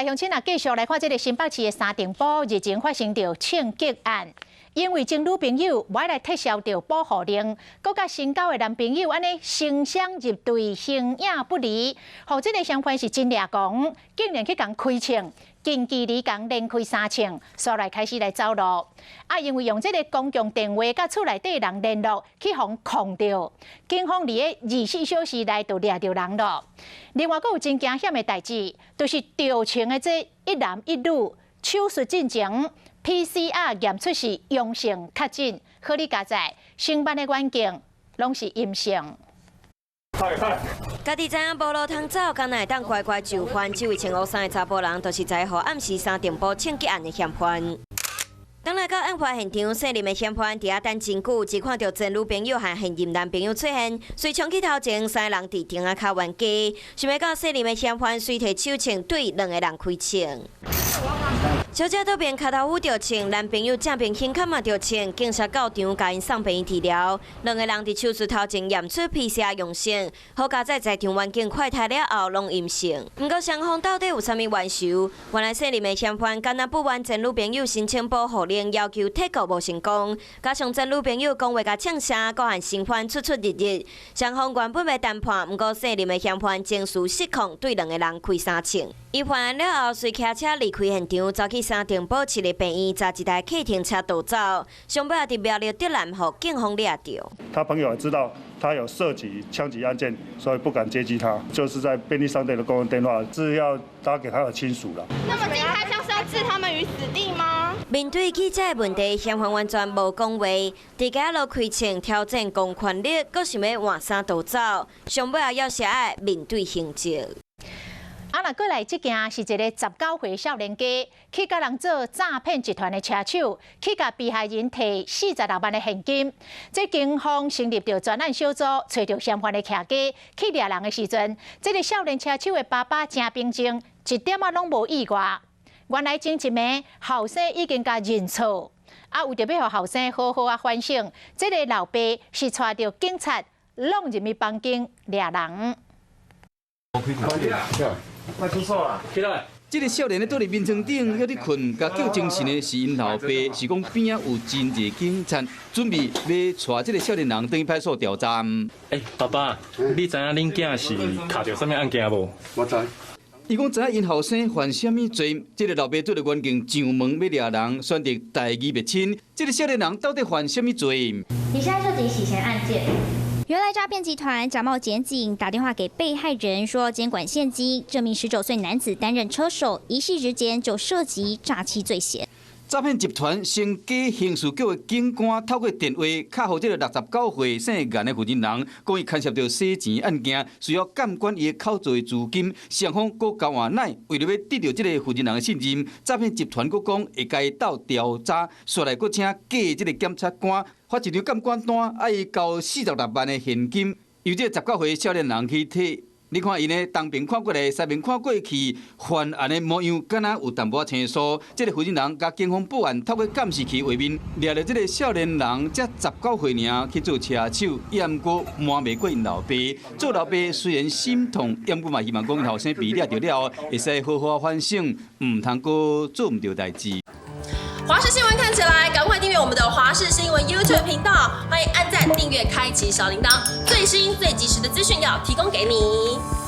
來鄉親啊，繼續來看這个新北市的三重埔日前發生著槍擊案，因為前女朋友欲來撤銷著保護令，閣佮新交的男朋友按呢成雙入對，形影不離，予這个嫌犯是真掠狂，竟然去共開槍，近距離共連開三槍，煞來開始來走路。啊，因為用這个公共電話佮厝內底人聯絡，去予控著，警方佇咧24小時內就掠著人囉。另外，閣有真驚險的代誌，就是著槍的這一男一女手術進前 PCR 驗出是陽性確診，好佳哉，承辦的環境攏是陰性。家己知影無路通走，敢若會當乖乖就範？這位穿烏衫的查埔人，就是昨昏暗時三重埔槍擊案的嫌犯。當來到案發現場，姓林的嫌犯佇遐等真久，只看著前女朋友和現任男朋友出現，隨衝去頭前，三个人佇亭仔跤冤家。想欲到姓林的嫌犯隨提手槍對兩个人開槍。小姐倒邊跤頭趺著槍，男朋友正邊胸口嘛著槍，警察到場共𪜶送病院治療。兩个人佇手術頭前驗出 PCR 陽性，好佳哉在場環境快篩了後攏陰性。毋過雙方到底有啥物冤仇？原來姓林的嫌犯敢若不滿前女朋友申請保護令，要求撤告無成功，加上前女朋友講話共嗆聲，閣和新歡出出入入，雙方原本欲談判，毋過姓林的嫌犯情緒失控，對兩个人開三槍。伊犯案了後，隨騎車離開現場，走去三重埔市立病院，揸一台客停車逃走。上尾佇苗栗竹南予警方掠著。他朋友也知道他有涉及槍擊案件，所以不敢接近他，就是在便利商店的公用電話是要打給他的親屬了。那麼這開槍是要置他們於死地嗎？面對記者的問題，嫌犯完全無講話，佇街路開槍挑戰公權力，閣想欲換衫逃走，上尾也猶是愛面對刑責。啊，若過來這件是一个19歲少年家去共人做詐騙集團的車手，去共被害人提46萬的現金。這警方成立著專案小組，揣著嫌犯的徛家去掠人的時陣，這个少年車手的爸爸誠平靜，一點仔攏無意外。原來前一暝後生已經共認錯，啊，為著欲予後生好好仔反省，這个老爸是帶著警察攏入去房間掠人。派出所啦，起來。這个少年咧倒佇眠床頂，歇佇睏，共叫精神的是𪜶老爸，是講邊仔有真濟警察準備欲帶這个少年人轉去派出所調查。欸，爸爸，你知影恁囝是卡著啥物案件無？我知。伊講知影𪜶後生犯啥物罪，這个老爸做著懸鏡上門欲掠人，選擇大義滅親。這个少年人到底犯啥物罪？你現在涉及洗錢案件。原來詐騙集團假冒檢警打電話給被害人，說監管現金。這名19歲男子擔任車手，一夕之間就涉及詐欺罪嫌。詐騙集團先假刑事局的警官透過電話敲予這个69歲姓顏的負責人，講伊牽涉著洗錢案件，需要監管伊的口座資金。雙方閣交換 LINE，為著欲得著這个負責人的信任，詐騙集團閣講會共伊鬥調查，煞來閣請假這个檢察官發一張監管單，愛伊交46萬的現金，由這个19歲少年人去提。你看伊呢，東邊看過來，西邊看過去，犯案的模樣敢若有淡薄仔生疏。這个負責人共警方報案，透過監視器畫面，掠著這个少年人才十九歲爾去做車手，也毋過瞞袂過𪜶老爸。做老爸雖然心痛，也毋過嘛希望講後生被掠著了後，會使好好反省，毋通閣做毋對代誌。華視新聞看起來，趕快訂閱我們的華視新聞 YouTube 頻道，歡迎按讚、訂閱、開啟小鈴鐺，最新最及時的資訊要提供給你。